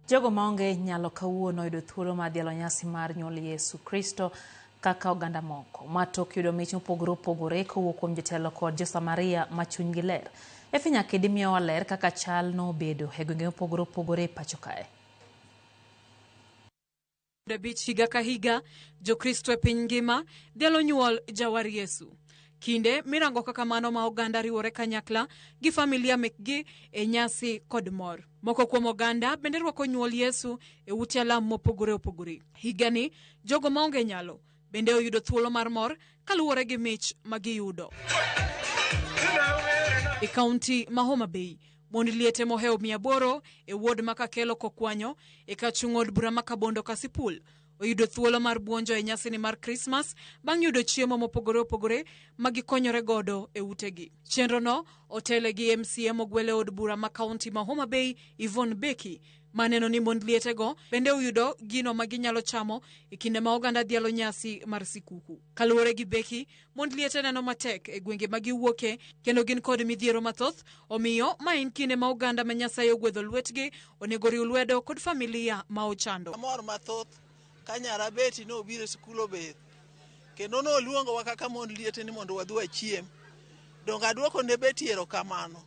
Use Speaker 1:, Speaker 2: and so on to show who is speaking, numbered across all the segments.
Speaker 1: Jogo maonge nyalo kawuono oyudo thuolo mar dhialo nyasi mar nyuol Yesu Kristo kaka oganda moko. Ma tok yudo mich mopogore opogore kowuok kuom jotelo kod jo-Samaria ma chunygi ler. Effie Nyakedi miyowa ler kaka chal nobedo e gwenge mopogore opogore e pacho kae.
Speaker 2: 5 higa ka higa, Jokristo e piny ngima dhialo nyuol jawar Yesu. Kinde mirango kaka mano ma oganda riwore kanyakla gi familia mekgi e nyasi kod mor. Moko kuom oganda bende rwako nyuol Yesu e ute alam mopogore opogore. Higani, jogo maonge nyalo bende oyudo thuolo mar mor kaluwore gi mich ma giyudo. E kaunti ma Homa Bay, mond liete mohewo 800 e ward ma Kakelo Kokwanyo e kachung' od bura ma Kabondo Kasipul oyudo thuolo mar buonjo e nyasini mar Krismas bang' yudo chiemo mopogore opogore ma gikonyore godo e utegi. Chenrono otele gi MCA mogwel e od bura ma kaunti ma Homa Bay Yvonne Beki maneno ni mond lietego bende oyudo gino ma ginyalo chamo e kinde ma oganda dhialo nyasi mar sikuku. Kaluwore gi Beki, mond liete neno matek e gwenge ma giwuoke kendo gin kod midhiero mathoth, omiyo ma en kinde ma oganda ma Nyasaye ogwedho lwetgi onego riw lwedo kod familia ma ochando.
Speaker 3: Amor mathoth ka nyara Beti nobiro e sikul obet kendo noluongowa kaka mond liete ni mondo wadhi wachiem. Donge aduoko ne Beti erokamano.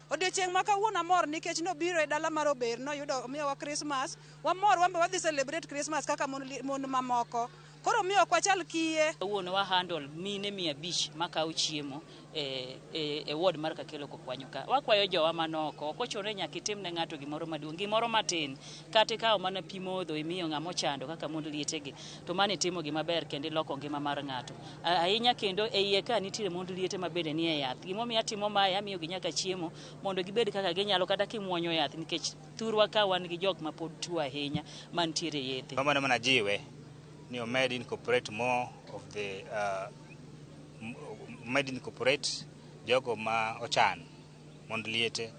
Speaker 4: Odiochieng' ma kawuono amor nikech nobiro e dala mar Ober noyudo omiyowa Christmas. Wamor wan be wadhi celebrate Christmas kaka mon mamoko. Koro miyo ok wachal kiye.
Speaker 5: Kawuono wa handle mine 500 makawo chiemo e ward mar Kakelo Kokwanyo ka. Wakwayo jowa manoko, ok ochuno ni nyaka itim ne ng'ato gimoro maduong', gimoro matin. Kata ikawo mana pi modho imiyo ng'ama ochando kaka mond lietegi, to mano itimo gima ber kendo iloko ngima mar ng'ato. Ahinya kendo e iye ka nitiere mond liete ma bende nie yath. Gimomiyo atimo mae, amiyogi nyaka chiemo mondo gibed kaka ginyalo kata kimuonyo yath, nikech thurwa ka wan gi jok ma pod tuo ahinya mantiere yedhe.
Speaker 6: Mano mana jiwe ni omed incorporate more of the omed incorporate jogo ma ochan mond liete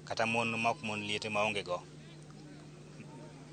Speaker 6: kata mon ma ok mond liete maonge go.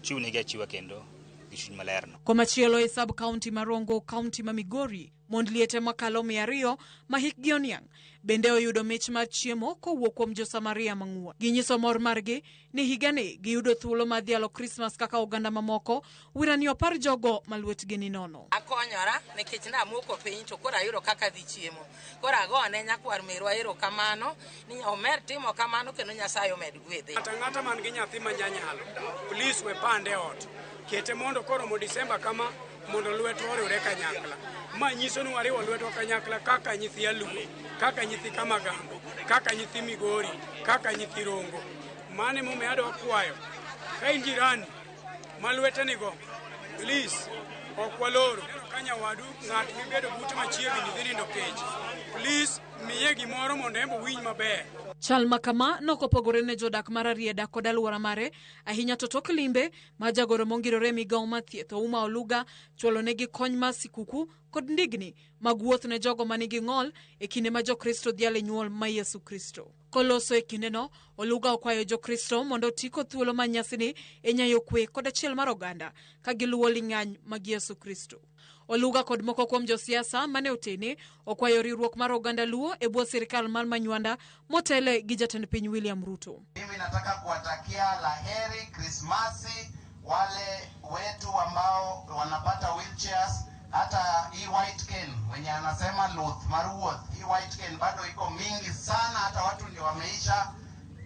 Speaker 6: Chiwnegi achiwa kendo gi chuny maler no.
Speaker 2: Komachielo e sub county ma Rongo, county ma Migori, mond liete makalo 200 ma hikgi oniang' bende oyudo mich mar chiemo kowuok kuom jo-Samaria mang'won. Ginyiso mor margi ni higani giyudo thuolo mar dhialo Krismas kaka oganda mamoko, wirani opar jogo ma lwetgi ni nono.
Speaker 7: Akonyora nikech namoko piny to koro ayudo kaka adhi chiemo. Koro agone nyakwar merwa erokamano ni omer timo kamano kendo Nyasaye omed gwedhe.
Speaker 8: Ng'ato ang'ata man gi nyathi ma nyanyalo, please we pande ot. Kete mondo koromo Disemba kama mondo lwetwa oriwre kanyakla. Ma nyiso ni wariwo lwetwa kanyakla kaka nyithi Aluo, kaka nyithi Kamagambo, kaka nyithi Migori, kaka nyithi Rongo. Mano emomiyo adwa kwayo, ka in jirani ma lwete nigo, please ok waloro. Ka nyawadu ng'at mibedo bute machiegni dhi nindo kech, please miye gimoro mondo en be owinj maber.
Speaker 2: Chal ma kama nokopogore ne jodak mar Rarieda kod alwora mare, ahinya to tok limbe ma jagoro mongirore e migawo mar thieth Ouma Oluga chwalo negi kony mar sikuku kod ndigni mag wuoth ne jogo manigi ng'ol e kinde ma Jokristo dhialo e nyuol ma Yesu Kristo. Koloso e kindeno, Oluga okwayo Jokristo mondo oti kod thuolo mar nyasini e nyayo kwe kod achiel mar oganda ka giluwo ling'any mag Yesu Kristo. Oluga kod moko kuom josiasa mane otene okwayo riwruok mar oganda Luo e bwo sirikal mar Manywanda motele gi jatend piny William Ruto.
Speaker 9: Mimi nataka kuwatakia laheri Krismasi wale wetu ambao wanapata wheelchairs, hata hii white cane wenye anasema luth mar wuoth, hii white cane bado iko mingi sana, hata watu ndio wameisha.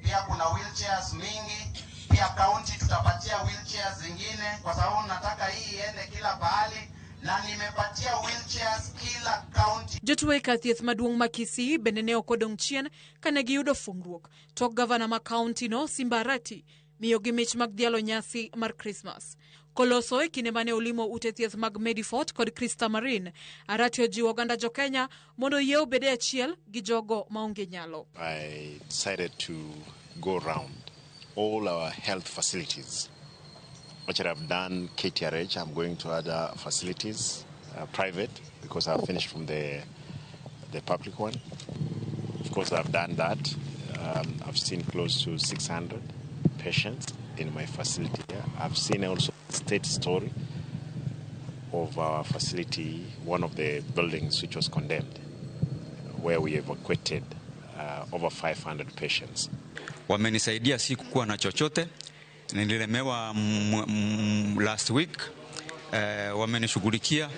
Speaker 9: Pia kuna wheelchairs mingi, pia county tutapatia wheelchairs zingine, kwa sababu nataka hii iende kila pahali na nimepatia wheelchairs kila county.
Speaker 2: Jotuo e kar thieth maduong' ma Kisii bende ne ok odong' chien kane giyudo fungruok tok gavana ma kaunti no Simba Arati miyogi mich mag dhialo nyasi mar Krismas. Koloso e kinde mane olimo ute thieth mag Medifort kod Krista Marine, Arati ojiwo oganda jo-Kenya mondo oyie obed e achiel gi jogo maonge nyalo.
Speaker 10: I decided to go round all our health facilities. Actually, I've done KTRH. I'm going to other facilities, private, because I've finished from the public one. Of course, I've done that. I've seen close to 600 patients in my facility here. I've seen also the state story of our facility, one of the buildings which was condemned, where we evacuated over 500 patients.
Speaker 11: Wamenisaidia, sikukuwa na chochote. Nililemewa last week wamenishughulikia,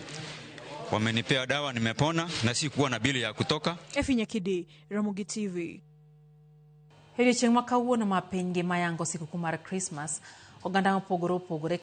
Speaker 11: wamenipea dawa, nimepona na si kuwa na bili ya kutoka.
Speaker 2: Efi Nyakidi, Ramogi TV.
Speaker 1: E odiechieng' ma kawuono ma piny ngima yango sikuku mar Krismas, oganda mopogore opogore.